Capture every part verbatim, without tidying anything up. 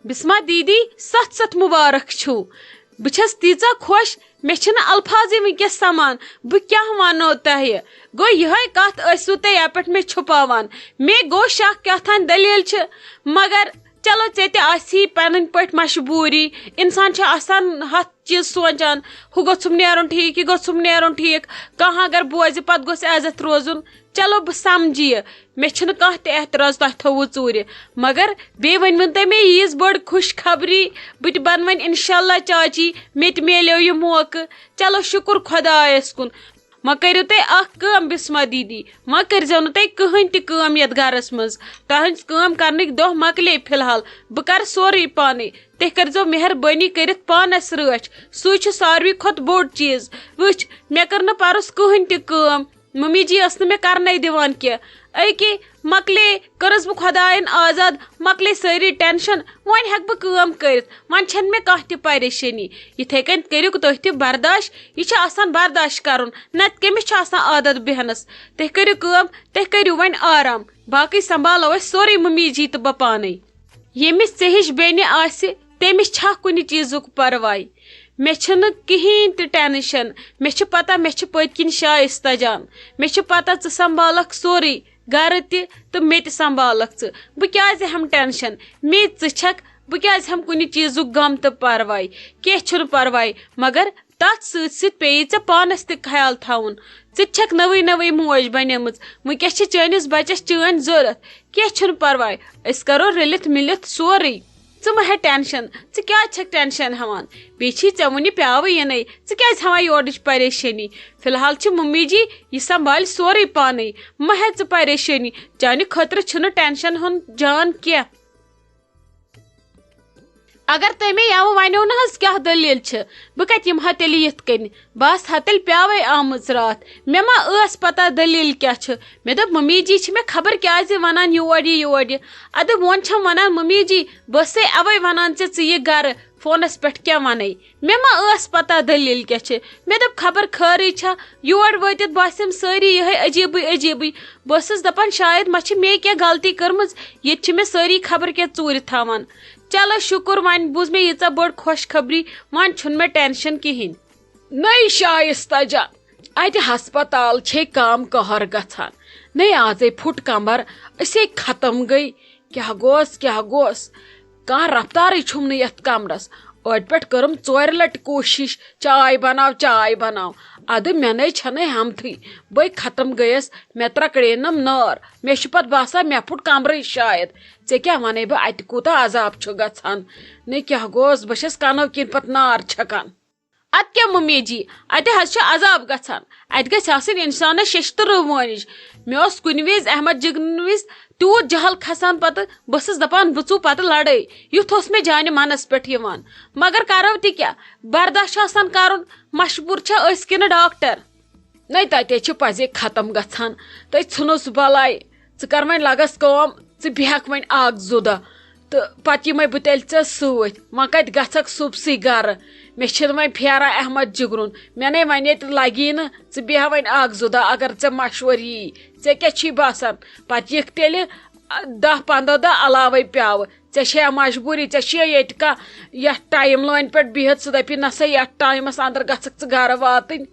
بسمہ دیدی، ستھ ستھ مبارک چھِو۔ بہٕ چھَس تیٖژاہ خۄش، مےٚ چھِنہٕ الفاظٕے وٕنکیٚس سمان۔ بہٕ کیٛاہ وَنو تۄہہِ؟ گوٚو، یِہوٚے کَتھ ٲسوٕ تُہۍ یَپٲرۍ مےٚ چھُپاوان۔ مےٚ گوٚو شک کیٛاہ تام دٔلیٖل چھِ، مگر چلو، ژےٚ تہِ آسی پنٕنۍ پٲٹھۍ مجبوٗری۔ اِنسان چھُ آسان ہَتھ چیٖز سونٛچان، ہُہ گوٚژھُم نیرُن ٹھیٖک، یہِ گوٚژھُم نیرُن ٹھیٖک۔ کانٛہہ اگر بوزِ، پتہٕ گوٚژھ عزت روزُن۔ چلو، بہٕ سمجھِ یہِ، مےٚ چھُنہٕ کانٛہہ تہِ اعتراض تۄہہِ تھوٚوُ ژوٗرِ۔ مگر بیٚیہِ ؤنۍ وُن تۄہہِ مےٚ ییٖژ بٔڑ خۄشخبری، بہٕ تہِ بنہٕ وۄنۍ انشاءاللہ چاچی، مےٚ تہِ میلیو یہِ موقعہٕ۔ چلو، شُکُر خۄدایس کُن۔ وۄنۍ کٔرِو تُہۍ اکھ کٲم، بسمہ دیدی، وۄنۍ کٔرۍزیو نہٕ تُہۍ کٕہٕنۍ تہِ کٲم یتھ گرس منٛز۔ تُہنٛز کٲم کرنٕکۍ دۄہ مۄکلے فی الحال۔ بہٕ کرٕ سورُے پانے۔ تُہۍ کٔرۍزیو مہربٲنی کٔرِتھ پانس رٲچھ۔ سُے چھُ ساروی کھۄتہٕ بوٚڑ چیٖز۔ وٕچھ، مےٚ کٔر نہٕ پرُس کٕہٕنۍ تہِ کٲم۔ ممی جی ٲس نہٕ مےٚ کرنے دِوان کینٛہہ۔ أکے مۄکلے، کٔرٕس بہٕ خۄداین آزاد، مۄکلے سٲری ٹینشن۔ وۄنۍ ہٮ۪کہٕ بہٕ کٲم کٔرِتھ، وۄنۍ چھنہٕ مےٚ کانٛہہ تہِ پریشٲنی۔ یِتھے کٔنۍ کٔرِو تُہۍ تہِ برداش، یہِ چھُ آسان برداش کرُن، نتہٕ کٔمِس چھُ آسان عادت بیہنس؟ تُہۍ کٔرِو کٲم، تُہۍ کٔرِو وۄنۍ آرام، باقٕے سنبھالو أسۍ سورُے ممی جی تہٕ بہٕ پانے۔ ییٚمِس ژےٚ ہِش بیٚنہِ آسہِ، تٔمِس چھا کُنہِ چیٖزُک پرواے؟ مےٚ چھُنہٕ کِہیٖنۍ تہِ ٹینشن۔ مےٚ چھِ پتہ، مےٚ چھِ پٔتۍ کِنۍ شایستہ جان۔ مےٚ چھِ پتہ، ژٕ سنبھالکھ سورُے، گرٕ تہِ تہٕ مےٚ تہِ سنبھالکھ ژٕ۔ بہٕ کیازِ ہٮ۪مہٕ ٹینشن؟ مے ژٕ چھکھ، بہٕ کیازِ ہٮ۪مہٕ کُنہِ چیٖزُک غم تہٕ پرواے؟ کینٛہہ چھُنہٕ پرواے، مگر تتھ سۭتۍ سۭتۍ پیٚیی ژےٚ پانس تہِ خیال تھاوُن۔ ژٕ تہِ چھکھ نٔوٕے نٔوٕے موج بنیمٕژ۔ وٕنکیٚس چھِ چٲنِس بچس چٲنۍ ضروٗرت۔ کینٛہہ چھُنہٕ پرواے، أسۍ کرو رٔلِتھ مِلِتھ سورُے۔ ژٕ مہ ہےٚ ٹینشن، ژٕ کیازِ چھکھ ٹینشن ہٮ۪وان؟ بیٚیہِ چھی ژےٚ وُنہِ پیاوٕ یِنَے، ژٕ کیازِ ہٮ۪وان یورٕچ پریشٲنی؟ فی الحال چھِ ممی جی، یہِ سنبھالہِ سورُے پانے۔ مہ ہےٚ ژٕ پریشٲنی، چانہِ خٲطرٕ چھُنہٕ ٹینشن ہُنٛد جان کینٛہہ۔ اگر تُہۍ مےٚ یَوٕ وَنیو نہٕ حظ کیٛاہ دٔلیٖل چھِ، بہٕ کَتہِ یِمہٕ ہا تیٚلہِ یِتھ کٔنۍ؟ بہٕ آسہٕ ہا تیٚلہِ پیٛاوَے آمٕژ راتھ۔ مےٚ ما ٲس پَتہ دٔلیٖل کیٛاہ چھِ؟ مےٚ دوٚپ، مٔمی جی چھِ مےٚ خبر کیٛازِ وَنان یور یہِ، یور یہِ۔ اَدٕ وۄنۍ چھَم وَنان مٔمی جی، بہٕ ٲسَے اَوَے وَنان ژےٚ، ژٕ یہِ گَرٕ، فونَس پٮ۪ٹھ کیٛاہ وَنَے؟ مےٚ ما ٲس پَتہ دٔلیٖل کیٛاہ چھِ؟ مےٚ دوٚپ، خبر خٲرٕے چھا؟ یور وٲتِتھ باسیٚم سٲری یِہوٚے عجیٖبٕے عجیٖبٕے۔ بہٕ ٲسٕس دَپان، شاید ما چھِ مے کینٛہہ غلطی کٔرمٕژ، ییٚتہِ چھِ مےٚ سٲری خبر کیٛاہ ژوٗرِ تھاوان۔ چلو شُکُر، وۄنۍ بوٗز مےٚ ییٖژاہ بٔڑ خۄشخبری، وۄنۍ چھُنہٕ مےٚ ٹینشن کِہیٖنۍ۔ نٔے شایستہ جان، اَتہِ ہسپتال چھے کم قہر گژھان۔ نٔے آزے پھُٹ کمر، أسے ختم گٔے۔ کیٛاہ گوس، کیٛاہ گوس؟ کانٛہہ رفتارٕے چھُم نہٕ یتھ کمرس۔ ٲدۍ پٮ۪ٹھ کٔرٕم ژورِ لٹہِ کوٗشش، چاے بناو، چاے بناو۔ ادٕ مےٚ نے چھنہٕ ہٮ۪متھٕے۔ بٔے ختم گٔیس، مےٚ ترکڑینم نار۔ مےٚ چھُ پتہٕ باسان، مےٚ پھُٹ کمرٕے شاید۔ ژےٚ کیٛاہ ونے بہٕ، اتہِ کوٗتاہ عذاب چھُ گژھان؟ نے کیٛاہ گوس، بہٕ چھس کنو کِنۍ پتہٕ نار چھکان۔ ادٕ کیٛاہ ممی جی، اتہِ حظ چھُ عذاب گژھان۔ اتہِ گژھِ آسٕنۍ انسانس شیٚشتٕر وٲنِج۔ مےٚ اوس کُنہِ وِزِ احمد جگنہٕ وِزِ تیوٗت جہل کھسان، پتہٕ بہٕ ٲسٕس دپان، بہٕ ژوٗ پتہٕ لڑٲے۔ یُتھ اوس مےٚ جانہِ منس پٮ۪ٹھ یِوان۔ مگر کرو تہِ کیٛاہ؟ برداش چھُ آسان کرُن، مجبوٗر چھا أسۍ کِنہٕ ڈاکٹر؟ نَے تَتے چھِ پَزے ختم گژھان۔ تہٕ ژھٕنُس بَلاے۔ ژٕ کر وۄنۍ لَگس کٲم، ژٕ بیٚہکھ وۄنۍ اَکھ زٕ دۄہ۔ تہٕ پَتہٕ یِمَے بہٕ تیٚلہِ ژےٚ سۭتۍ۔ وۄنۍ کَتہِ گژھکھ صُبسٕے گَرٕ؟ مےٚ چھِنہٕ وۄنۍ پھیران احمد جِگرُن۔ مےٚ نے وَنے تہٕ لَگی نہٕ۔ ژٕ بیٚہہ وۄنۍ اَکھ زٕ دۄہ، اگر ژےٚ مَشوَرٕ یی۔ ژےٚ کیٛاہ چھی باسان؟ پَتہٕ یِکھ تیٚلہِ، آ، دَہ پنٛداہ دۄہ علاوَے پیٛاوٕ۔ ژےٚ چھےٚ مجبوٗری، ژےٚ چھےٚ ییٚتہِ کانٛہہ یَتھ ٹایم لٲنہِ پٮ۪ٹھ بِہِتھ، ژٕ دَپی، نہ سا، یَتھ ٹایمَس اَندَر گژھکھ ژٕ گَرٕ واتٕنۍ۔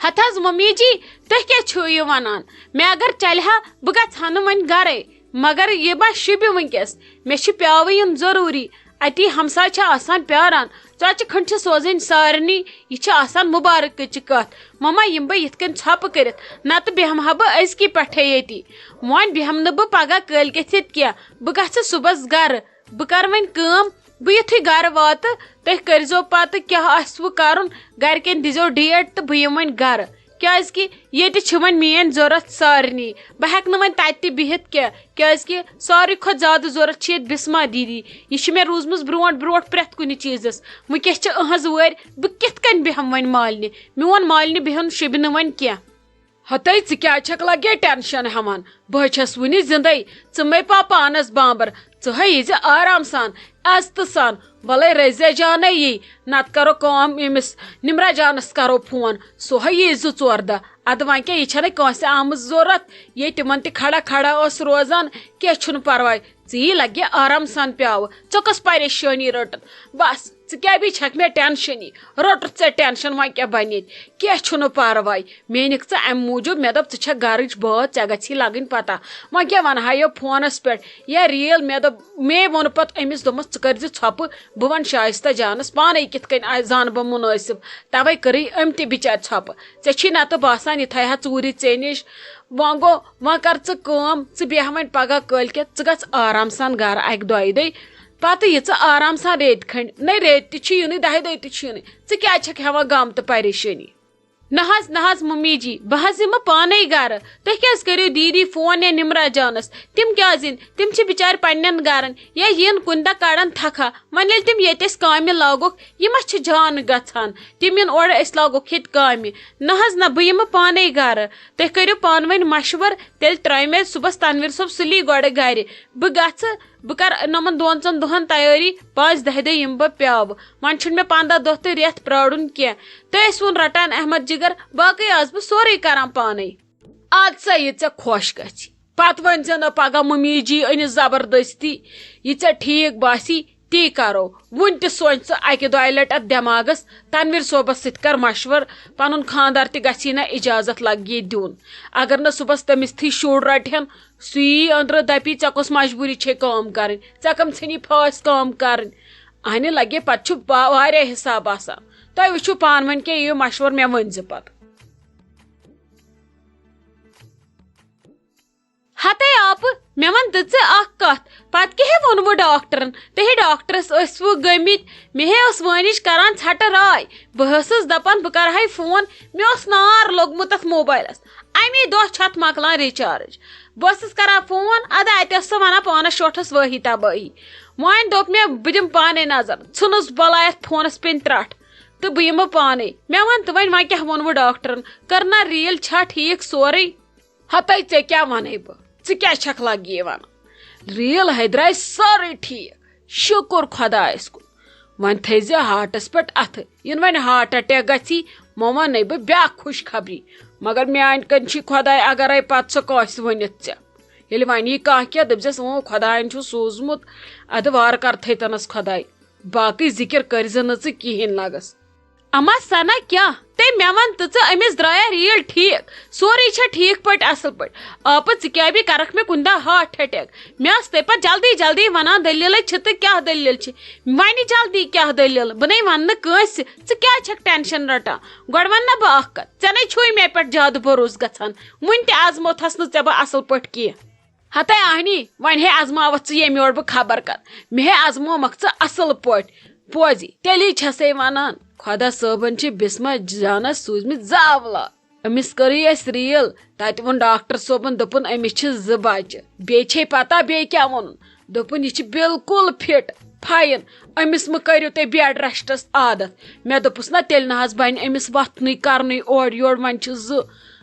ہتہٕ حظ ممی جی، تُہۍ کیٛاہ چھِو یہِ وَنان؟ مےٚ اگر چلہِ ہا، بہٕ گژھٕ ہا نہٕ وۄنۍ گرے۔ مگر یہِ ما شوٗبہِ وٕنکیٚس؟ مےٚ چھُ پیٛاوٕ یُن ضروٗری۔ اَتی ہمساے چھِ آسان پیٛاران۔ ژۄچہِ کھٔنٛڈ چھِ سوزٕنۍ سارنٕے۔ یہِ چھِ آسان مُبارکٕچ کَتھ۔ وۄنۍ ما یِمہٕ بہٕ یِتھ کٔنۍ ژھۄپہٕ کٔرِتھ؟ نتہٕ بیٚہمہٕ ہا بہٕ أزکی پٮ۪ٹھے ییٚتی۔ وۄنۍ بیٚہمہٕ نہٕ بہٕ پگاہ کٲلۍ کٮ۪تھ ییٚتہِ کینٛہہ۔ بہٕ گژھٕ صُبحس گرٕ۔ بہٕ کرٕ وۄنۍ کٲم، بہٕ یُتھُے گرٕ واتہٕ، تُہۍ کٔرۍزیو پتہٕ کیٛاہ آسِوٕ کرُن، گرِکٮ۪ن دیٖزیو ڈیٹ تہٕ بہٕ یِمہٕ وۄنۍ گرٕ۔ کیٛازِ کہِ ییٚتہِ چھِ وۄنۍ میٛٲنۍ ضوٚرتھ سارنٕے۔ بہٕ ہٮ۪کہٕ نہٕ وۄنۍ تَتہِ تہِ بِہِتھ کینٛہہ، کیٛازِ کہِ ساروٕے کھۄتہٕ زیادٕ ضوٚرتھ چھِ ییٚتہِ بسمہ دیدی۔ یہِ چھِ مےٚ روٗزمٕژ برٛونٛٹھ برٛونٛٹھ پرٛٮ۪تھ کُنہِ چیٖزس۔ وٕنکٮ۪س چھِ أہنٛز وٲرۍ، بہٕ کِتھ کٔنۍ بیٚہمہٕ وۄنۍ مالنہِ؟ میون مالنہِ بیٚہُن شوٗبہِ نہٕ وۄنۍ کینٛہہ۔ ہتے، ژٕ کیٛازِ چھکھ لگے ٹینشن ہٮ۪وان؟ بہٕ چھس وُنہِ زندے۔ ژٕ مے پا پانس بامبر۔ ژٕ ہے یی زِ آرام سان، عزتہٕ سان، وَلَے رٔزیا جانَے یی، نَتہٕ کَرو کٲم أمِس نِمرا جانَس کَرو فون، سُہ ہے یی زٕ ژور دۄہ۔ اَدٕ وۄنۍ کیٛاہ، یہِ چھَنَے کٲنٛسہِ آمٕژ ضوٚرَتھ، ییٚتہِ تِمَن تہِ کھڑا کھڑا ٲس روزان، کینٛہہ چھُنہٕ پَرواے، ژٕ یی لَگہِ آرام سان پیٛاوٕ، ژےٚ کۄس پریشٲنی رٔٹٕن؟ بَس، ژٕ کیٛاہ بیٚیہِ چھَکھ مےٚ ٹٮ۪نشَنٕے؟ روٚٹُتھ ژےٚ ٹٮ۪نشَن، وۄنۍ کیٛاہ بَنہِ ییٚتہِ؟ کینٛہہ چھُنہٕ پَرواے، مےٚ أنِکھ ژٕ اَمہِ موٗجوٗب، مےٚ دوٚپ ژٕ چھَکھ گَرٕچ بٲژ، ژےٚ گژھی لَگٕنۍ پَتہ۔ وۄنۍ کیٛاہ وَنہٕ ہا یو فونَس پٮ۪ٹھ، یا ریٖل، مےٚ دوٚپ، مے ووٚن پَتہٕ أمِس، دوٚپمَس، "ژٕ کٔرۍ زِ ژھۄپہٕ، بہٕ وَنہٕ شایستہ جانَس پانَے کِتھ کٔنۍ آسہِ زانہٕ بہٕ مُنٲسِب۔" تَوَے کٔرٕے أمۍ تہِ بِچارِ ژھۄپہٕ۔ ژےٚ چھی نَتہٕ باسان یہِ تھایہِ ہا ژوٗرِ ژےٚ نِش۔ وۄنۍ گوٚو، وۄنۍ کر ژٕ کٲم، ژٕ بیٚہہ وۄنۍ پگاہ کٲلۍ کٮ۪تھ، ژٕ گژھ آرام سان گرٕ اکہِ دۄیہِ دۄہہِ۔ پتہٕ یہِ ژٕ آرام سان ریٚتۍ کھنٛڈۍ، نَے ریٚتۍ تہِ چھِ یِنٕے، دَہہِ دۄہہِ تہِ چھِ یِنٕے۔ ژٕ کیٛازِ چھکھ ہٮ۪وان غم تہٕ پریشٲنی؟ نہ حظ، نہ حظ ممی جی، بہٕ حظ یِمہٕ پانے گرٕ۔ تُہۍ کیٛازِ کٔرِو دیٖدی فون یا نِمرا جانس؟ تِم کیٛازِ یِن؟ تِم چھِ بِچارِ پننٮ۪ن گرن، یا یِن کُنہِ دۄہ کڑن تھکھا۔ وۄنۍ ییٚلہِ تِم ییٚتہِ أسۍ کامہِ لاگوکھ، یہِ ما چھِ جان گژھان؟ تِم یِن اورٕ، أسۍ لاگوکھ ییٚتہِ کامہِ۔ نہ حظ نہ، بہٕ یِمہٕ پانے گرٕ۔ تُہۍ کٔرِو پانہٕ ؤنۍ مشورٕ، تیٚلہِ ترٛٲوِ مےٚ صُبحس تنویر صٲب سُلی گۄڈٕ گرِ۔ بہٕ گژھٕ، بہٕ کرٕ یِمن دۄن ژۄن دۄہن تیٲری، پانٛژِ دَہہِ دۄہہِ یِمہٕ بہٕ پیٛاوٕ۔ وۄنۍ چھُنہٕ مےٚ پنٛداہ دۄہ تہٕ رٮ۪تھ پرٛارُن کینٛہہ۔ تہٕ أسۍ ووٚن رٹان احمد جگر، باقٕے آسہٕ بہٕ سورُے کران پانے۔ اَدٕ سا یہِ ژےٚ خۄش گژھی۔ پتہٕ ؤنۍ زِ نہٕ پگاہ ممی جی أنِس زبردستی، یہِ ژےٚ ٹھیٖک باسی، تی کرو۔ وُنہِ تہِ سونچ ژٕ اکہِ دۄیہِ لٹہِ اتھ دٮ۪ماغس، تنویر صٲبس سۭتۍ کر مشور، پنُن خاندار تہِ گژھی نہ اجازت لگہِ دیُن۔ اگر نہٕ صُبحس تٔمِس تھی شُر رٹہِ ہن، سُہ یی أنٛدرٕ دپی، "ژےٚ کۄس مجبوری چھے کٲم کرٕنۍ؟ ژےٚ کم ژھٕنی پھٲسۍ کٲم کرٕنۍ؟" اہنہِ لگے پتہٕ چھُ با-، واریاہ حساب آسان۔ تۄہہِ وٕچھِو پانہٕ ؤنۍ کیٛاہ یِیِو مشور، مےٚ ؤنۍ زِ پتہٕ۔ ہتے آپہٕ، مےٚ وَن تہٕ ژٕ اکھ کتھ، پتہٕ کیٛاہ ہے ووٚنوٕ ڈاکٹرن؟ تُہۍ ہے ڈاکٹرس ٲسوٕ گٔمٕتۍ، مےٚ ہے ٲس وٲنِج کران ژھٹہٕ راے۔ بہٕ ٲسٕس دپان بہٕ کرٕ ہاے فون، مےٚ اوس نار لوٚگمُت اتھ موبایلس۔ امی دۄہ چھُ اتھ مۄکلان ریچارج۔ بہٕ ٲسٕس کران فون، ادٕ اتہِ ٲس سۄ ونان پانس شوٹھس وٲہی تبٲہی۔ وۄنۍ دوٚپ مےٚ بہٕ دِمہٕ پانے نظر، ژھٕنُس بلاے اتھ فونس پٮ۪ن ترٹھ تہٕ بہٕ یِمہٕ پانے۔ مےٚ وَن تہٕ وۄنۍ، وۄنۍ کیٛاہ ووٚنوٕ ڈاکٹرن؟ کٔرنا ریل چھا ٹھیٖک سورُے؟ ہتے ژےٚ کیٛاہ وَنَے بہٕ؟ ژٕ کیٛاہ چھَکھ لگی وَنان؟ ریل ہے درٛاے سٲرٕے ٹھیٖک، شُکُر خۄدایَس کُن۔ وۄنۍ تھٲیزِ ہارٹَس پٮ۪ٹھ اَتھٕ، یِنہٕ وۄنۍ ہارٹ اٹیک گژھی، مےٚ وَنَے بہٕ بیٛاکھ خوشخبری۔ مگر میٛانہِ کَنۍ چھی خۄداے اگرَے پَتہٕ سۄ کٲنٛسہِ ؤنِتھ ژےٚ۔ ییٚلہِ وَنہِ یی کانٛہہ کینٛہہ، دٔپۍزٮ۪س، "اۭں، خۄدایَن چھُ سوٗزمُت، اَدٕ وارٕ کر تھٲیتَنَس خۄداے۔" باقٕے ذِکِر کٔرۍزِ نہٕ ژٕ کِہیٖنۍ لَگَس۔ اما سنا کیٛاہ؟ تٔمۍ مےٚ وَن تہٕ ژٕ، أمِس درٛایہ ریٖل ٹھیٖک؟ سورُے چھا ٹھیٖک پٲٹھۍ، اَصٕل پٲٹھۍ؟ آپہٕ، ژٕ کیٛاہ بیٚیہِ کَرَکھ مےٚ کُنہِ دۄہ ہارٹ اٹیک؟ مےٚ ٲس تَمہِ پَتہٕ جلدی جلدی وَنان، دٔلیٖلَے چھِ تہٕ کیٛاہ دٔلیٖل چھِ؟ وَنہِ جلدی کیٛاہ دٔلیٖل؟ بہٕ نَے وَنہٕ نہٕ کٲنٛسہِ۔ ژٕ کیٛازِ چھَکھ ٹٮ۪نشَن رَٹان؟ گۄڈٕ وَن نہ بہٕ اَکھ کَتھ، ژےٚ نَے چھُے مےٚ پٮ۪ٹھ زیادٕ بروسہٕ گژھان۔ وُنہِ تہِ آزموتھَس نہٕ ژےٚ بہٕ اَصٕل پٲٹھۍ کینٛہہ۔ ہتے آہنی، وۄنۍ ہے آزماوتھ ژٕ ییٚمہِ یورٕ بہٕ خبر کر، مےٚ ہے آزمومکھ ژٕ اصل پٲٹھۍ۔ پوزی، تیٚلی چھسے ونان، خۄدا صٲبن چھِ بسمہ جانس سوٗزمٕتۍ زٕ اولاد۔ أمِس کٔرٕے اَسہِ ریل، تتہِ ووٚن ڈاکٹر صٲبن، دوٚپُن، أمِس چھِ زٕ بچہِ۔ بیٚیہِ چھے پتہ بیٚیہِ کیٛاہ ووٚنُن؟ دوٚپُن، یہِ چھِ بالکل فٹ، فاین۔ أمِس مہٕ کٔرِو تُہۍ بیڈ ریسٹس عادت۔ مےٚ دوٚپُس، نہ، تیٚلہِ نہ حظ بنہِ أمِس وۄتھنُے کرنُے اورٕ یورٕ، وۄنۍ چھِ زٕ۔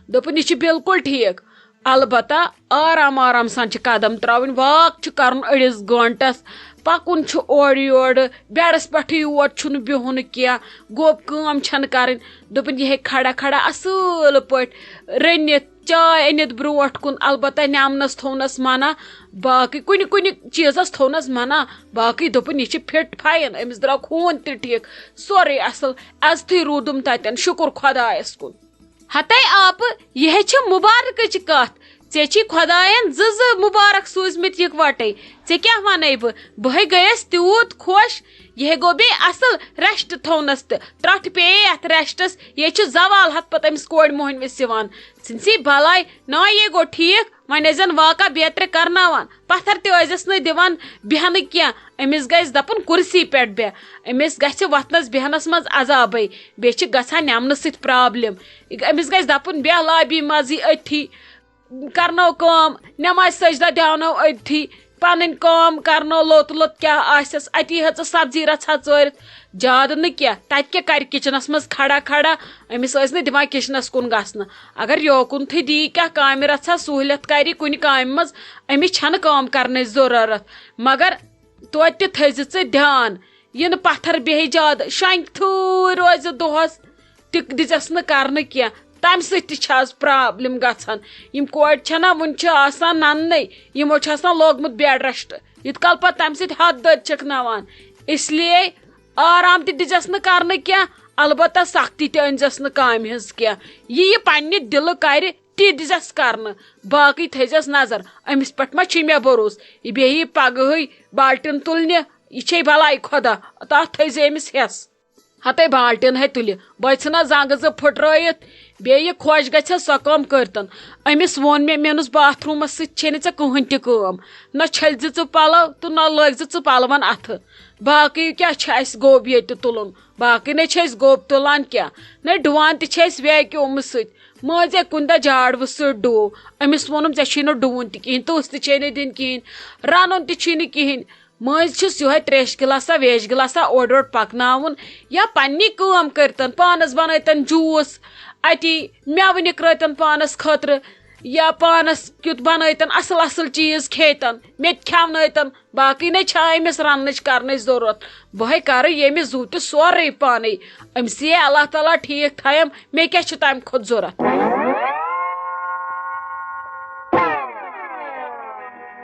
دوٚپُن، یہِ چھِ بالکل ٹھیٖک۔ البتہ آرام آرام سان چھِ قدم ترٛاوٕنۍ، واک چھُ کرُن أڑِس گٲنٹس، پکُن چھُ اورٕ یورٕ، بیڈس پٮ۪ٹھٕے یوت چھُنہٕ بِہُن کینٛہہ، گوٚب کٲم چھنہٕ کرٕنۍ۔ دوٚپُن، یہِ ہیٚکہِ کھڑا کھڑا اصٕل پٲٹھۍ رٔنِتھ، چاے أنِتھ برونٛٹھ کُن، البتہ نٮ۪منس تھوونس منع، باقٕے کُنہِ کُنہِ چیٖزس تھوونس منع، باقٕے دوٚپُن، یہِ چھِ فٹ فاین، أمِس درٛاو خوٗن تہِ ٹھیٖک، سورُے اصٕل۔ عزتھٕے روٗدُم تتٮ۪ن، شُکُر خۄدایس کُن۔ ہتے آپہٕ، یہِ ہے چھِ مُبارکٕچ کتھ۔ ژےٚ چھی خۄداین زٕ زٕ مُبارک سوٗزمٕتۍ یِکوٹے۔ ژےٚ کیٛاہ ونے بہٕ؟ بہٕ ہے گٔیس تیوٗت خۄش۔ یہِ ہے گوٚو بیٚیہِ اصٕل ریسٹ تھونس تہٕ ترٹھ پیٚیے اتھ ریسٹس۔ یہِ ہے چھُ زوال ہتھ پتہٕ أمِس کورِ موہنوِس یِوان۔ ژھٕنسی بلاے، نا یے گوٚو ٹھیٖک۔ وۄنۍ ٲسۍ زن واقع بیترِ کرناوان، پتھر تہِ ٲسۍ زٮ۪س نہٕ دِوان بیہنہٕ کینٛہہ۔ أمِس گژھِ دپُن کُرسی پٮ۪ٹھ بیٚہہ، أمِس گژھِ وۄتھنس بیہنس منٛز عذابے، بیٚیہِ چھِ گژھان نٮ۪منہٕ سۭتۍ پرابلم۔ أمِس گژھِ دپُن بیٚہہ لابی منٛزٕے أتھی، کرنو کٲم، نماز سجدہ دیاونو أتھی۔ پنٕنۍ کٲم کرنو لوٚت لوٚت کیٛاہ آسٮ۪س، اتی ہیٚژٕ سبزی رژھا ژٲرِتھ، زیادٕ نہٕ کینٛہہ۔ تتہِ کیٛاہ کرِ کچنس منٛز کھڑا کھڑا؟ أمِس ٲسۍ نہٕ دِوان کچنس کُن گژھنہٕ۔ اگر یوکُن تھٕے دی کیٛاہ کامہِ رژھا سہوٗلیت کرِ کُنہِ کامہِ منٛز، أمِس چھنہٕ کٲم کرنٕچ ضروٗرت۔ مگر توتہِ تہِ تھٲیزِ ژٕ دھیان، یہِ نہٕ پتھر بیٚہہِ زیادٕ، شۄنٛگۍ تھٕے روزِ دۄہس، تہِ دِژٮ۪س نہٕ کرنہٕ کینٛہہ۔ تمہِ سۭتۍ تہِ چھِ آز پرابلم گژھان۔ یِم کورِ چھےٚ نہ وُنہِ چھِ آسان نننٕے، یِمو چھُ آسان لوگمُت بیڈ ریسٹ، یوٗت کال پتہٕ تمہِ سۭتۍ ہتھ دٲدۍ چھِکھ نوان۔ اس لیے آرام تہِ دِژٮ۪س نہٕ کرنہٕ کینٛہہ، البتہ سختی تہِ أنۍزٮ۪س نہٕ کامہِ ہٕنٛز کینٛہہ۔ یہِ یہِ پننہِ دِلہٕ کرِ، تی دِژٮ۪س کرنہٕ، باقٕے تھٲیزٮ۪س نظر۔ أمِس پٮ۪ٹھ ما چھُے مےٚ بھروسہٕ؟ یہِ بیٚیہِ یی پگہٕے بالٹیٖن تُلنہِ، یہِ چھے بلاے خۄدا، تتھ تھٲیزِ أمِس ہٮ۪س۔ ہتے بالٹیٖن ہے تُلہِ، بہٕ ژھٕنس زنٛگہٕ زٕ پھٕٹرٲیِتھ، بیٚیہِ یہِ خۄش گژھٮ۪س سۄ کٲم کٔرتن۔ أمِس ووٚن مےٚ، مےٚ نُس باتھ روٗمس سۭتۍ چھے نہٕ ژےٚ کٕہٕنۍ تہِ کٲم، نہ چھٔلۍ زِ ژٕ پلو تہٕ نہ لٲگۍ زِ ژٕ پلون اتھٕ۔ باقٕے کیٛاہ چھُ اسہِ گوٚب ییٚتہِ تُلُن؟ باقٕے نے چھِ أسۍ گوٚب تُلان کینٛہہ، نے ڈُوان تہِ چھِ أسۍ ویکیومہٕ سۭتۍ۔ مٲنٛزے کُنہِ دۄہ جاڑوٕ سۭتۍ ڈُو۔ أمِس ووٚنُم، "ژےٚ چھُے نہٕ ڈُوُن تہِ کِہیٖنۍ، تُژھ تہِ چھے نہٕ دِنۍ کِہیٖنۍ، رَنُن تہِ چھُے نہٕ کِہیٖنۍ۔" مٔنٛزۍ چھُس یِہوٚے ترٛیشہِ گِلاسا ویشہِ گِلاسا اورٕ یورٕ پَکناوُن، یا پنٛنی کٲم کٔرۍتَن، پانَس بَنٲیتَن جوٗس، اَتی مٮ۪وٕ نِکرٲیتَن پانَس خٲطرٕ، یا پانَس کیُتھ بَنٲیتَن اَصٕل اَصٕل چیٖز کھیٚیتَن، مےٚ تہِ کھٮ۪ونٲیتَن۔ باقٕے نے چھا أمِس رَننٕچ کَرنٕچ ضوٚرَتھ؟ بہٕ ہے کَرٕ ییٚمِس زُو تہِ سورُے پانَے۔ أمۍ سٕے اللہ تعالیٰ ٹھیٖک تھایم، مےٚ کیٛاہ چھُ تَمہِ کھۄتہٕ ضوٚرَتھ؟